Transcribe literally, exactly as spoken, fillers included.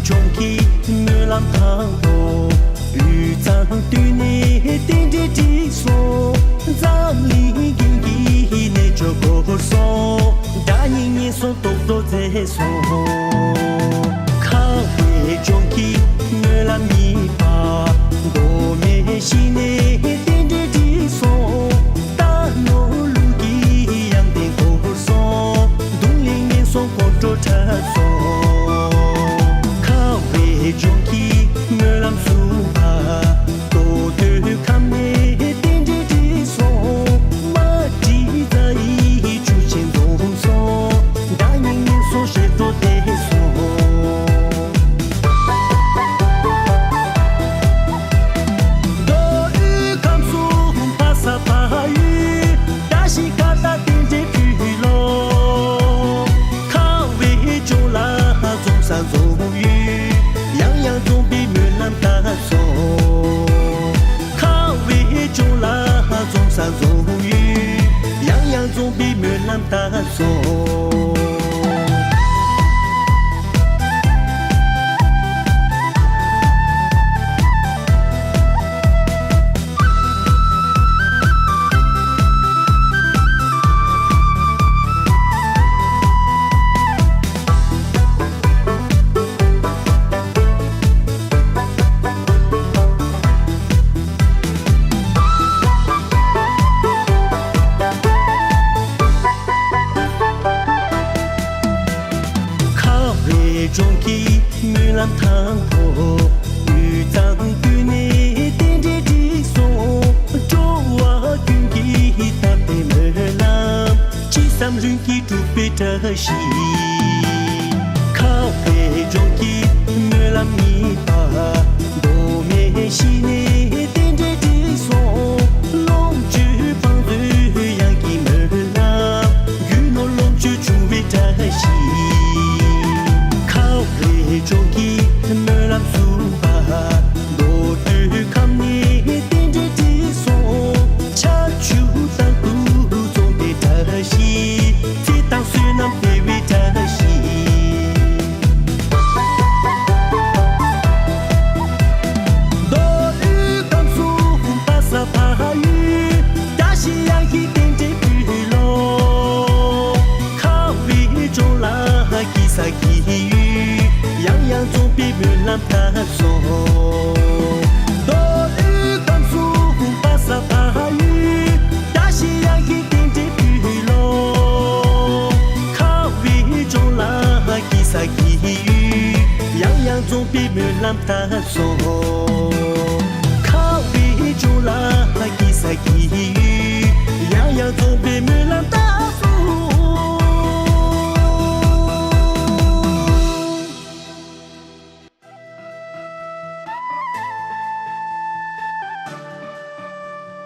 ལྗོངས་ཀྱི་སྨོན་ལམ་དང་པོ། དབུས་གཙང་སྟོད་ནས་རྟེན་འབྲེལ་འགྲིག་སོང་། འཛམ་གླིང་རྒྱན་གྱི་རྣལ་འབྱོར་བསྐོར་སོང་། དགྲ་གཉེན་ངན་སོང་བཟློག་བཟློག་མཛད་སོང་། ཁ་བའི་ལྗོངས་ཀྱི་སྨོན་ལམ་གཉིས་པ། མདོ་སྨད་གཞི་ནས་རྟེན་འབྲེལ་འགྲིག་སོང་། རྟ་ནོར་ལུག་གི་ཡང་རྟེན་བསྐོར་སོང་། གདུང་ལས་ངན་སོང་དཀོན་མཆོག་ཁྲ་སོང་། ཁ་བའི་ལྗོངས་ཀྱི་སྨོན་ལམ་གསུམ་པ། རྡོ་སྟོད་ཁམས་ནས་རྟེན་འབྲེལ་འགྲིག་སོང་། རྨ་འབྲི་རྫ་ཡི་ཆུ་ཆེན་འཛོམས་སོང་། དགྲ་གཉེན་ངན་སོང་ཞི་དྲག་བདེ་སོང་། མདོ་དབུས་ཁམས་གསུམ་ཕ་ས་ཕ་ཡུལ། བཀྲ་ཤིས་ཁ་བཏགས་རྟེན་འབྲེལ་ཕུལ་ལོ། ཁ་བའི་ལྗོངས་ལ་འཛོམས་ས་འཛོམས་ཡུལ། ཡང་ཡང་འཛོམས་པའི་སྨོན་ལམ་བཏབ་སོང་། ཁ་བའི་ལྗོངས་ལ་འཛོམས་ས་འཛོམས་ཡུལ། ཡང་ཡང་འཛོམས་པའི་སྨོན་ལམ་བཏབ་སོང་། ཁ་བའི་ལྗོངས་ཀྱི་སྨོན་ལམ་དང་པོ། དབུས་གཙང་སྟོད་ནས་རྟེན་འབྲེལ་འགྲིག་སོང་། འགྲོ་བ་ཀུན་གྱི་དམ་པའི་སྨོན་ལམ། ཅི་བསམ་ལྷུན་གྱིས་འགྲུབ་པའི་བཀྲ་ཤིས། ཁ་བའི་ལྗོངས་ཀྱི་སྨོན་ལམ་གཉིས་པ། མདོ་སྨད་གཞི་ནས་རྟེན་འབྲེལ་འགྲིག་སོང་། ལོངས་སྤྱོད་བང་མཛོད་གཡང་གི་སྨོན་ལམ། རྒྱུ་ནོར་ལོངས་སྤྱོད་འབྱུང་བའི་བཀྲ་ཤིས། ཁ་བའི་ལྗོངས་ཀྱི་སྨོན་ལམ་གསུམ་པ། མདོ་སྟོད་ཁམས་ནས་རྟེན་འབྲེལ་འགྲིག་སོང་། ཆར་ཆུ་དང་དུ་འཛོམས་པའི་བཀྲ་ཤིས། ཚེ་དང་བསོད་ནམས་འཕེལ་བའི་བཀྲ་ཤིས། མདོ་དབུས་ཁམས་གསུམ་ཕ་ས་ཕ་ཡུལ། བཀྲ་ཤིས་གཡང་གི་རྟེན་འབྲེལ་ཕུལ་ལོ། ཁ་བའི་ལྗོངས་ལ་སྐྱིད་ས་སྐྱིད་ཡུལ། ཡང་ཡང་འཛོམས་པའི་སྨོན་ལམ་བཏབ་སོང་། མདོ་དབུས་ཁམས་གསུམ་ཕ་ས་ཕ་ཡུལ། བཀྲ་ཤིས་གཡང་གི་རྟེན་འབྲེལ་ཕུལ་ལོ། ཁ་བའི་ལྗོངས་ལ་སྐྱིད་ས་སྐྱིད་ཡུལ། ཡང་ཡང་འཛོམས་པའི་སྨོན་ལམ་བཏབ་སོང་། ཁ་བའི་ལྗོངས་ལ་སྐྱིད་ས་སྐྱིད་ཡུལ། ཡང་ཡང་འཛོམས་པའི་སྨོན་ལམ་